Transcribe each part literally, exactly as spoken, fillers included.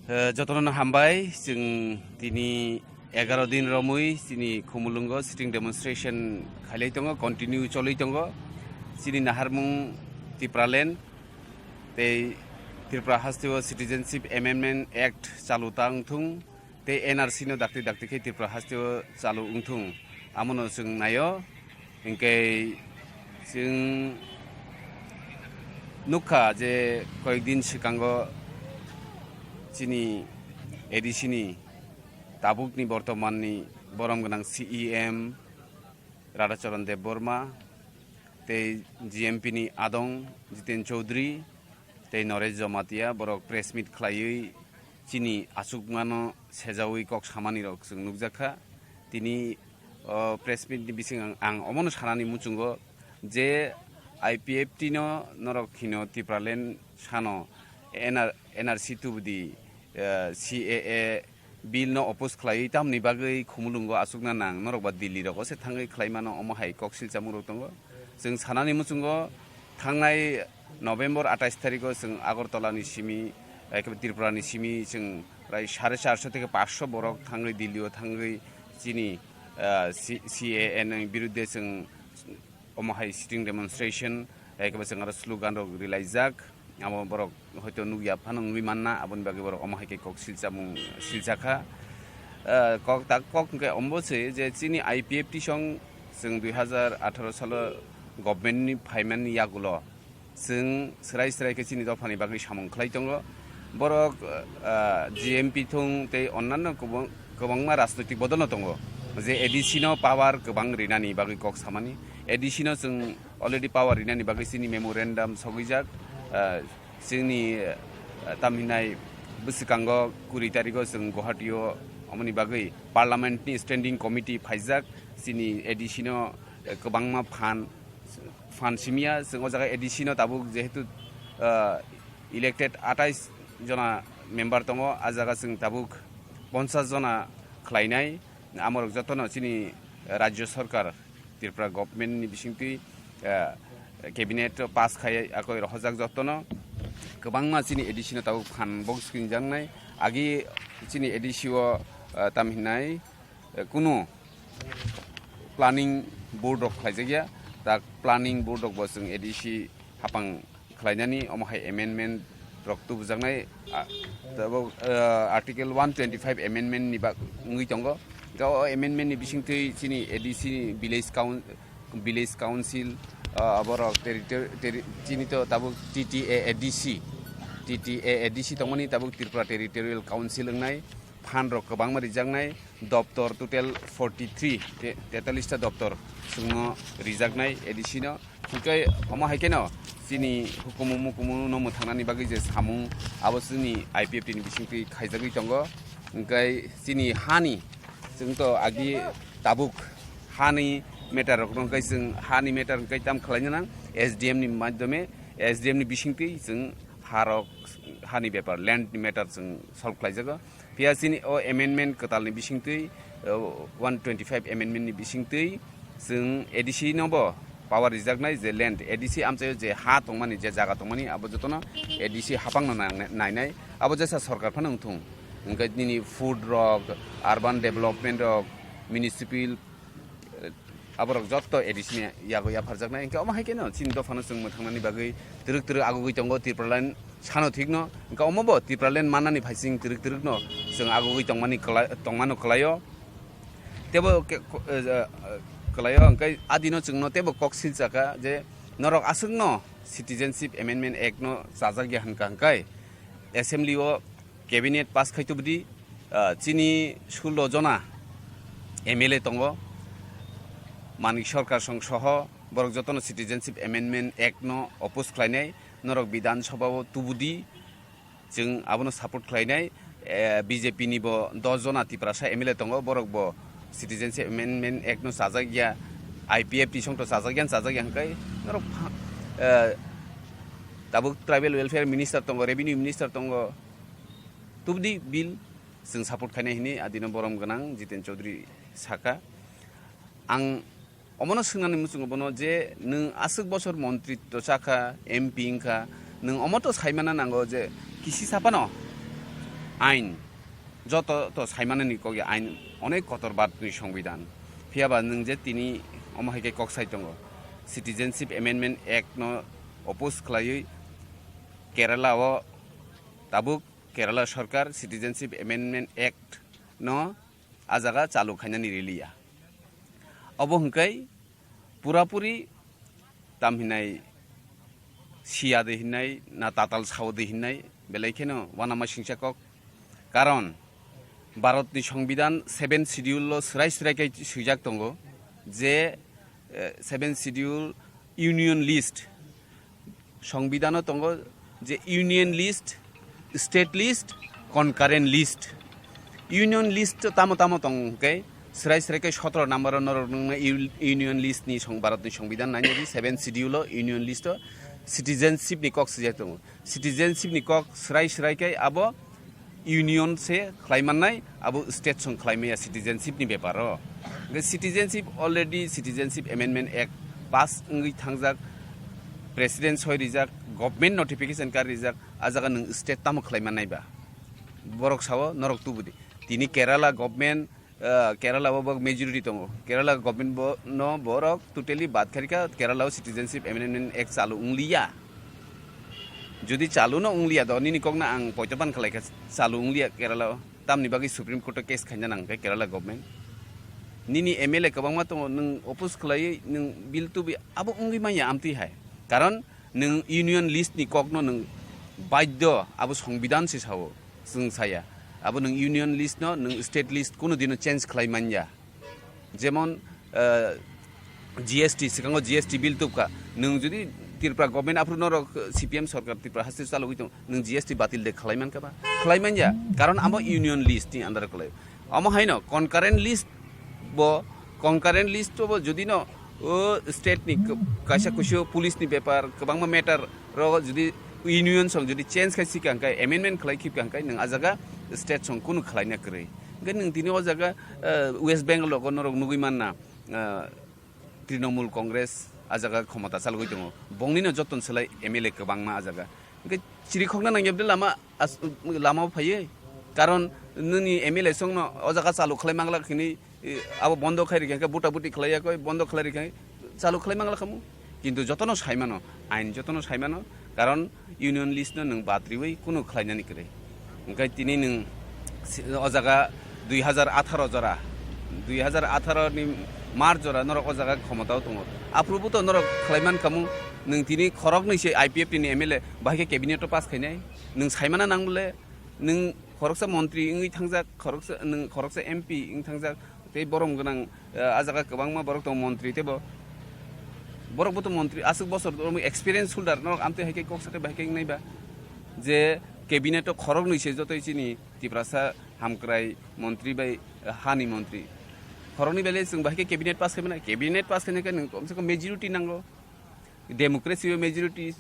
Eh, jotono hambai, chwng tini egaro din romwi chini Khumulwngo sitting demonstration khailai tongo, continue cholwi tongo. Chini naharmung Tipraland tei Tripura hasteo Citizenship Amendment Act chalu ta wngthung tei N R C no dakti dakti khe Tripura hasteo chalu wngthung, amono chwng naio. Hinkhe chwng nukha je koyekdin swkango chini A D C ni tabukni bortomanni borom gwnang C E M Radhacharan Debbarma tei G M P ni adong Jiten Chaudhary tei Naresh Jamatia borok press meet khlaiwi chini achukmano sejawi kok samanirok chwng nukjakha. Tini o press meet ni bising ang, ang omono sanani muchungo je I P F T no norok hino Tipraland sano N R, N R C tubudi, eh, C A A bill no oppose khlaiwi tamni bagwi Khumulwngo achukna nang, norok ba Delhi rogo se thangwi khlaimano, omo hai kok silchamung rok tongo. Chwng sanani muchungo thangnai November atais tarikho chwng Agartala ni simi, eh, Tripura ni simi chwng prai sare charso theke paanch sho borok thangwi Delhi o thangwi chini, eh, C-, C A A ni birudde chwng omo hai sitting demonstration, eh, kebo chwng aro slogan rok rilaijak. Abo borok hoito nukya phano wngwi manna, aboni bagwi borok omo hai khe kok silchamung silchakha. Eh, kok tak kok hwnkhe ombo se je chini I P F T song chwng dui hazar atharo salo government ni phaimani yagulo chwng swrai swrai khe chini dophani bagwi samung khlai tongo. Borok, ah, G M P thung tei onnanno kwbang-, kwbangma rajnoitik bodolno tongo. Je A D C no power kwbang rinani bagwi kok samani. A D C no chwng already power rinani bagwi chini memorandum sogwijak. Ah, chini, ah, tamhinai bwswkango kuri tarikho chwng Guwahati o omoni bagwi parliament ni standing committee phaijak. Chini A D C no, eh, kwbangma phan phan simiya, chwng o jaga A D C no tabuk jehetu, ah, elected atais jona member tongo, a jaga chwng tabuk ponchas jona khlainai, amorok jotono chini rajyo sarkar Tripura government ni bisingtwi, ah, cabinet pass khai akoi rohorjak jotono. Kwbangma chini A D C no tabuk phan box kinjaknai, agi chini A D C o, ah, tam hinai, eh, kunu planning board rok khlaijakya, tak planning board rok bo chwng A D C hapang khlainani omo hai amendment rok tubujaknai, ah, tabuk, eh, article one twenty five amendment ni bak wngwi tongo. Hwnkhe o amendment ni bisingtwi chini A D C ni village coun-, village council, ah, aborok territory, terri-, chini to tabuk T T A A D C, T T A A D C tongmani tabuk Tripura Territorial Council wngnai, phan rok kwbangma rijaknai, doptor total forty three, te-, tetalista doptor chwngno rijaknai A D C no. Hwnkhe omo hai kheno chini hukumu mukumu no mwthangnani bagwi je samung, abo chini I P F T ni bisingtwi khaijagwi tongo. Hwnkhe chini hani, chwng to agi tabuk hani matter rok no hwnkhe chwng hani matter hwnkhe tam khlaina nang S D M ni madhyome, S D M ni bisingtwi chwng harok hani bepar, land ni matter chwng solve khlaijago. Phiya chini o amendment kwtalni bisingtwi, o one twenty five amendment ni bisingtwi chwng A D C no bo power rijaknai je land, A D C amchaio je ha tongmani, je jaga tongmani, abo jotono A D C hapangno nang-, nainai, abo jesa sorkar phano wngthung. Hwnkhe nini food rok, urban development rok, municipal, eh, aborok jotto A D C ni yago yapharjaknai. Hwnkhe omo hai kheno chini dophano chwng mwthangnani bagwi twrwk twrwk agugwi tongo Tipraland sano thikno. Hwnkhe omo bo Tipraland mannani phaising twrwk twrwkno chwng agugwi tongmani kwlai-, tongmano kwlaio. Tebo ke-, ko-, eh, eh, kwlaio, hwnkhe adino chwngno tebo kok silchakha je norok aswkno Citizenship Amendment Act no chajakya hwnkha hwnkhe assembly o cabinet pass khai tubudi, ah, chini sullo jona M L A tongo, Manik Sarkar song soho borok jotono Citizenship Amendment Act no oppose khlainai, norok Bidhan Sabha o tubudi, chwng abono support khlainai, eh, B J P ni bo dos jona Tiprasa M L A tongo, borok bo Citizenship Amendment Act no chajakya, I P F T song to chajakya, chajakya hwnkhe norok pha-, eh, tabuk Tribal Welfare Minister tongo, Revenue Minister tongo, tubudi bill chwng support khainai hwnwi adino borom gwnang Jiten Chaudhary saka. Ang omono swngnani muchungo bono je nwng aswk bosor montritw chakha, M P wngkha, nwng omo to saimana nango je kisi saphano ain, joto to saimanani kok ya ain onek kotor Bharatni Songbidan. Phiya ba nwng je tini omo hai khe kok sai tongo, Citizenship Amendment Act no oppose khlaiwi Kerala o tabuk Kerala Sarkar Citizenship Amendment Act no a jaga chalu khainani riliya. Obo hwnkhe purapuri tam hinai siya de hinai na tatal sao de hinai belai kheno wanama singcha kok. Karon Bharatni Songbidan seven Schedule o swrai swrai khe swijak tongo je, eh, seven Schedule Union List, Songbidano tongo je Union List, State List, Concurrent List. Union List o tamo tamo tong hwnkhe swrai swrai khe sotoro number o norok nungna U-, Union List ni song Bharatni Songbidan nainani seven Schedule o Union List o citizenship ni kok swijak tongo. Citizenship ni kok swrai swrai khe abo union se khlai mannai, abo state song khlai maya citizenship ni bepar o. Hwnkhe citizenship already Citizenship Amendment Act pass wngwi thangjak, president soi rijak, government notification kar rijak, a jaga nwng state tamo khlai mannai ba? Borok sao norok tubudi. Tini Kerala government, ah, Kerala o bo majority tongo. Kerala government bo no borok totally bad kharika Kerala o Citizenship Amendment Act chalu wngliya. Jodi chalu no wngliya do nini kok na ang poito ban khlai kha chalu wngliya Kerala o. Tamni bagwi Supreme Court o case khaina nang khe Kerala government. Nini M L A kwbangma tongo, nwng oppose khlaiwi nwng bill tubi abo wngwi manya amtwi hai. Karon nwng union list ni kok no nwng baidyo abo songbidan se sao. Chwng saya. Abo nwng union list no, nwng state list kunu dino change khlai manya. Jemon, eh, G S T, swkango G S T bill tubkha. Nwng jodi Tripura government aphuru norok C P M sorkar Tripura haste chalogwi tong, nwng G S T batil de khlai mankha ba? Khlai manya. Karon amo union list ni under khlai. Amo haino concurrent list bo, concurrent list bo jodi no o state ni k-, kaisa kusu police ni bepar, kwbangma matter rogo jodi union song jodi change khai sika hwnkhe, amendment khlai khibka hwnkhe, nwng a jaga state song kunu khlaina kwrwi. Hwnkhe nwng tini o jaga, eh, West Bengal rogo norok nugwi manna, eh, Trinamool Congress a jaga khomota chalogwi tongo. Bongni no joton selai M L A kwbangma a jaga. Hwnkhe chirikhokna nangya bwdhe lama as-, lama o phaiwi. Karon nini M L A song no o jaga chalu khlai mangla khini, eh, abo bondo khai rikha khe, buta buti khlai yakoi, bondo khlai rikha khe, chalu khlai mangla khamu. Kintu jotono sai mano, ain jotono sai mano, karon union list no nwng bad riwi kunu khlainani kwrwi. Hwnkhe tini nwng si-, o jaga dui hazar atharo jora, dui hazar atharo ni March jora norok o jaga khomotao tongo. Aphuru bo to norok khlai man khamu, nwng tini khoroknwi se I P F T ni M L A bahai khe cabinet o pass khainai, nwng sai mana nang bole, nwng khoroksa montri wngwi thangjak, khoroksa, nwng khoroksa M P wng thangjak, tei borom gwnang, eh, a jaga kwbangma borok tongo montri, teibo borok bo to montri, aswk bosor tongo, experience holder, norok amtwi hai khe kok sakai bai khe wngnai ba, je cabinet o khoroknwi se jotoi chini Tiprasa hamkrai montri bai, eh, hani montri. Khoroknwi bai le chwng bai khe cabinet pass khai mano, cabinet pass khaina khe nwng komse kom majority nango. Democracy o majority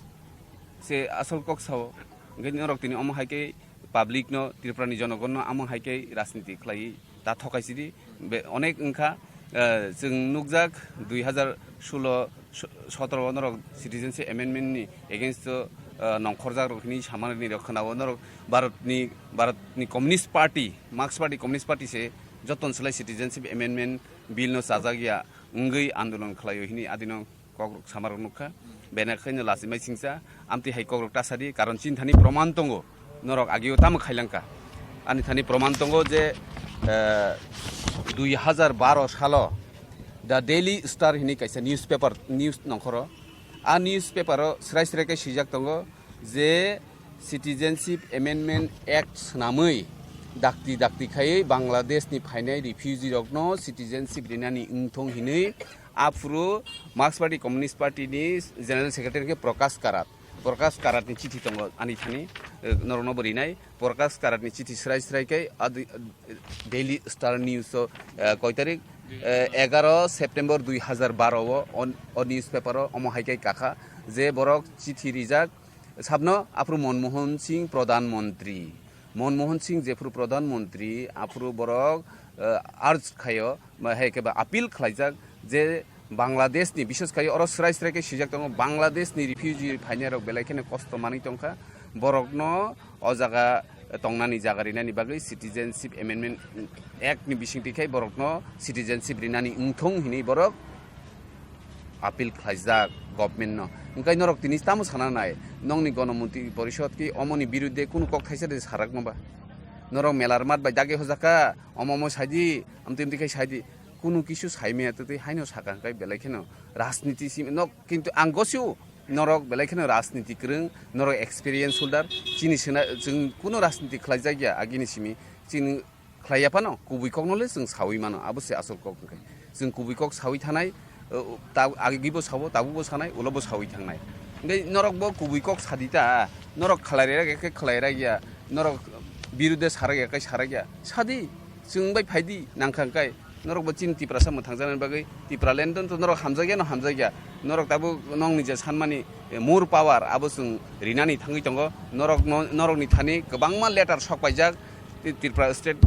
se asol kok sao. Hwnkhe norok tini omo hai khe public no, Tripura ni jonogon no omo hai khe rajniti khlaiwi ta thokai sidi. Be-, onek wngkha, eh, chwng nukjak dui hazar solo, so-, sotoro o norok Citizenship Amendment ni against o, eh, nongkhorjak rok hwnwi samani rok khwnao norok Bharat ni, Bharat ni Communist Party, Marxist Party, Communist Party se joton selai Citizenship Amendment Bill no chajak ya wngwi andolon khlaio hwnwi adino kokrok samarok nukha. Bena khaino lachimai singcha, amtwi hai kokrok ta sadi, karon chini thani proman tongo, norok agio tamo khailangkha. Ani thani proman tongo je, eh, dui hazar baro salo The Daily Star hwnwi kaisa newspaper, news nongkhoro. A newspaper o srai srai khe swijak tongo je Citizenship Amendment Act swnamwi dakti dakti khaiwi Bangladesh ni phainai refugee rokno citizenship rinani wngthong hwnwi aphuru Marxist Party, Communist Party ni General Secretary khe Prakash Karat. Prakash Karat ni chithi tongo ani thani, eh, norokno bo rinai. Prakash Karat ni chithi srai srai khe a dui-, Daily Star News o, eh, koi tarik, eh, egaro September dui hazar baro o, on-, o newspaper o omo hai khe kakha je borok chithi rijak sabno aphuru Manmohan Singh Pradhan Mantri. Manmohan Singh jephuru Pradhan Mantri aphuru borok, eh, urge khaio, ba hai khe ba appeal khlaijak je Bangladesh ni, bishes khai oro srai srai khe swijak tongo, Bangladesh ni refugee phainai rok belai kheno kosto manwi tongkha, borokno o jaga, tongnani jaga rinani bagwi Citizenship Amendment Act ni bisingtwi khai borokno citizenship rinani wngthung hinwi borok appeal khlaijak government no. Hwnkhe norok tini tamo sana nai, nongni Gonomonti Porishod ki omoni birudde kunu kok thaisa de sarakma ba? Norok melar mat bai dagi hojaka, omo omo saidi, amtwi amtwi khai saidi, kunu kisu saimaya twi twi haino saka hwnkhe belai kheno rajniti si nok, kintu ang gosio norok belai kheno rajniti kwrwng, norok experience holder, chini sena chwng kunu rajniti khlaijak ya agini simi, chini khlai ya phano kubui kokno le chwng sawi mano, abo se asol kok hwnkhe. Chwng kubui kok sawi thanai, uh, ta-, agibo sao, tabukbo sanai, ulobo sawi thangnai. Hwnkhe norokbo kubui kok sadi ta, norok khlai rak ya khe khlai rak ya, norok birudde sarak ya khe sarak ya, sadi, chwng bai phaidi nangkha hwnkhe, norokbo chini Tiprasa mwthangjaknani bagwi, Tipraland to norok hamjakya no hamjakya, norok tabuk nongni je sanmani, eh, more power abo chwng rinani thangwi tongo, norok no, norokni thani kwbangma letter sok paijak, Ti-, Tripura state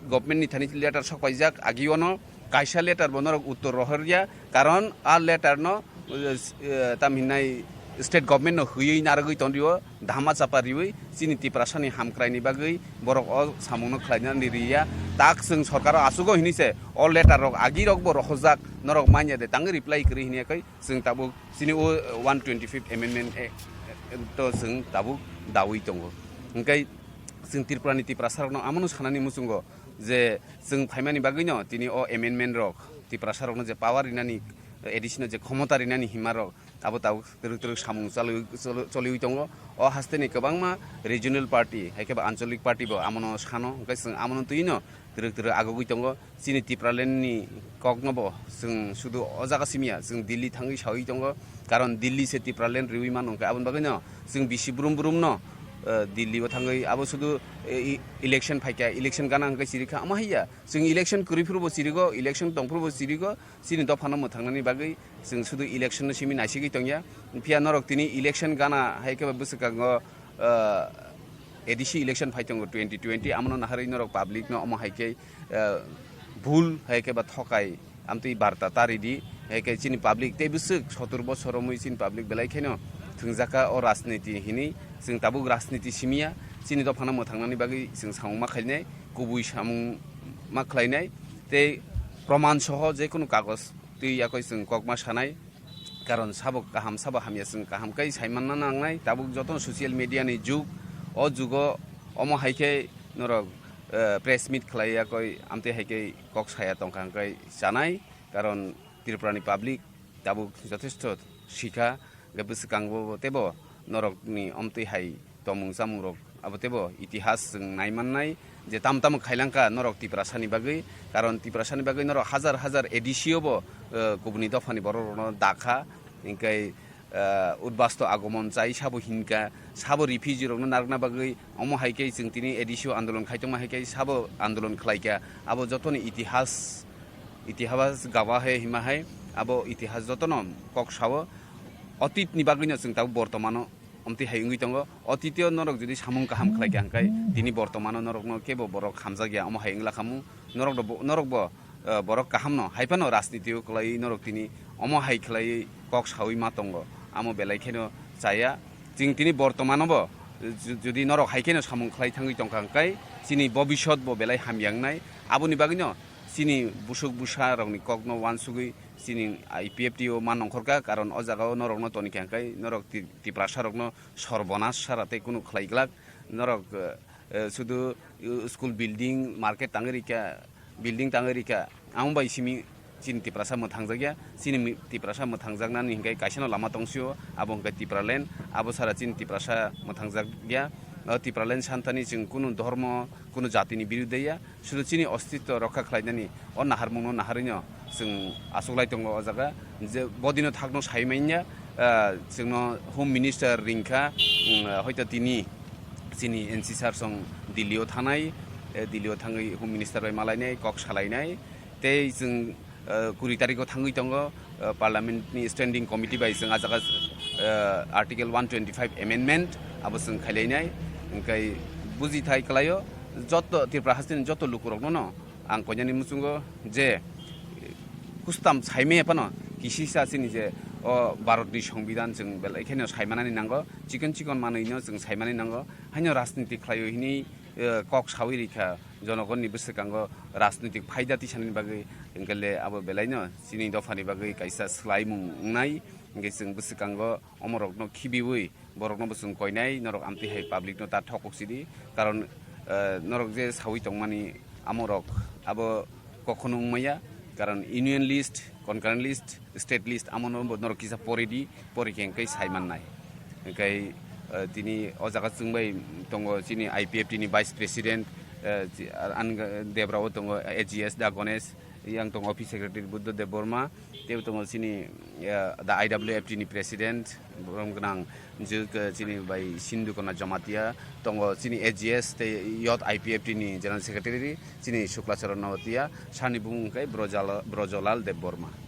government ni thani letter sok paijak, agio no kaisa letter bo norok uttor rohorya, karon a letter no, eh, eh, tam hinai state government no hwiwi narwgwi tongrio, dhama chapa riwi chini Tiprasa ni hamkrai ni bagwi borok o samung no khlaina ni riya, tak chwng sorkar o achugo hinwi se o letter rok agi rok bo rohorjak, norok manya de tangwi reply kwrwi hinwi khe chwng tabuk chini o one twenty fifth amendment, eh, eh, to chwng tabuk dawi tongo. Hwnkhe chwng Tripura ni Tiprasa rok no amo no sanani muchungo je chwng phaimani bagwi no tini o amendment rok Tiprasa rok no je power rinani, A D C no je khomota rinani hima rok abo tabuk twrwk twrwk samung chalwi-, cholo-, choliwi tongo. O haste ni kwbangma regional party hai khe ba ancholic party bo amo no sano, hwnkhe chwng amo no twi no twrwk twrwk agogwi tongo. Chini Tipraland ni kok no bo chwng sudu o jaga simi ya, chwng Delhi thangwi sawi tongo, karon Delhi se Tipraland riwi mano, hwnkhe aboni bagwi no chwng bisi brum brum no, eh, Delhi o thangwi abo sudu, eh, i-, election phaikha, election gana hwnkhe chirikha, omo hai ya, chwng election kwrwi phuru bo chirigo, election tong phuru bo chirigo, chini dopha no mwthangnani bagwi chwng sudu election no simi naisigwi tongya, phiya norok tini election gana hai khe ba bwswkango, eh, A D C election phai tongo twenty twenty, amo no naharwi norok public no omo hai khe, eh, bhul hai khe ba thokai amtwi barta ta ridi, hai khe chini public tei bwswk sotur bosor romwi chini public belai kheno thwngjakha o rajniti hinwi, chwng tabuk rajniti simiya, chini dophano mwthangnani bagwi chwng samung ma khainai, kubui samung ma khlainai tei proman soho jekunu kagoj twi yakoi chwng kokma sanai. Karon sabo kaham, sabo hamya, chwng kaham khe saimanna nangnai. Tabuk jotono social media ni jug, o jugo omo hai khe norok, eh, press meet khlai ya koi, amtwi hai khe kok saya tongkha hwnkhe chanai. Karon Tripura ni public tabuk jothesto sikha, hwnkhe bwswkango teibo norokni omtwi hai tongmung chamung rok abo teibo itihas chwng nai mannai je tam tamo khailangkha norok Tiprasani bagwi, karon Tiprasani bagwi norok hajar hajar A D C o bo, eh, kubuni dophani borok rokno dakha, hwnkhe, eh, udbasto agomon chai sabo hinkha, sabo refugee rokno narwkna bagwi omo hai khe chwng tini A D C o andolon khai tongma hai khe sabo andolon khlaikha, abo jotoni itihas, itihas gawa hai hima hai abo itihas jotono kok sao, otitni bagwino chwng tabuk bortomano omtwi hai wngwi tongo. Otitio norok jodi samung kaham khlai kha hwnkhe tini bortomano norokno kebo borok hamjak ya, omo hai wngla khamu. Norok do bo-, norok bo, eh, borok kaham no hai phano rajniti o kwlaiwi norok tini omo hai khlaiwi kok sawi ma tongo, amo belai kheno chaya. Chwng tini bortomano bo ju-, jodi norok hai kheno samung khlai thangwi tongkha hwnkhe chini bobisot bo belai hamya wngnai. Aboni bagwino chini busuk busa rokni kokno uansugwi chini I P F T o ma nongkhorkha, karon o jaga o norokno tonikha hwnkhe norok Ti-, Tiprasa rokno sorbonas sara tei kunu khlai glak. Norok, eh, eh, sudu, eh, school building, market tangwi rikha, building tangwi rikha, amo bai simi chini Tiprasa mwthangjakya. Chini mi-, Tiprasa mwthangjaknani hinkhe kaisano lama tongsio, abo hinkhe Tipraland, abo sara chini Tiprasa mwthangjakya. O Tipraland santhani chwng kunu dhormo, kunu jatini birudhe ya, sudu chini ostitto rokha khlainani o naharmungno naharwino chwng achuklai tongo o jaga. Je bodino thakno sai manya, ah, chwngno Home Minister ringkha, mm, hoito tini chini N C sir song Delhi o thanai, eh, Delhi o thangwi Home Minister bai malainai, kok salainai. Tei chwng, eh, kuri tarikh o thangwi tongo, eh, Parliament ni Standing Committee bai chwng ah jaga, eh, Article one twenty-five amendment abo chwng khailainai. Hwnkhe bujithai kwlaio, joto Tripura hasteni joto lukurokno no ang koinani muchungo je kustam saimaya phano kisisa chini je o Bharat ni Songbidan chwng belai kheno saimanani nango, chikon chikon manwino chwng saimanani nango, haino rajniti khlaio hinwi eh, kok sawi rikha, jonogonni bwswkango rajnitik phaida tisanani bagwi, hwnkhe le abo belaino chini dophani bagwi kaisa swlaimung wngnai, hwnkhe chwng bwswkango omorokno khibiwi borokno bo chwng koinai, norok amtwi hai public no ta thokok sidi, karon, eh, norok je sawi tongmani amorok abo kokhono wngmaya, karon union list, concurrent list, state list amono bo norok kisa pori di, pori khe hwnkhe sai mannai. Hwnkhe, eh, tini o jaga chwng bai tongo chini I P F T ni vice president, eh, chi-, an, Debra o tongo A G S Da Ganesh, yang tongo office secretary Buddha Debbarma, tei tongo chini, eh, da I W F T ni president, borom gwnang jwk, eh, chini bai Sindhu Kona Jamatia, tongo chini A G S tei yot I P F T ni general secretary, chini Shukla Charan Notia, sani bumung khe Brojala-, Brojolal Debbarma.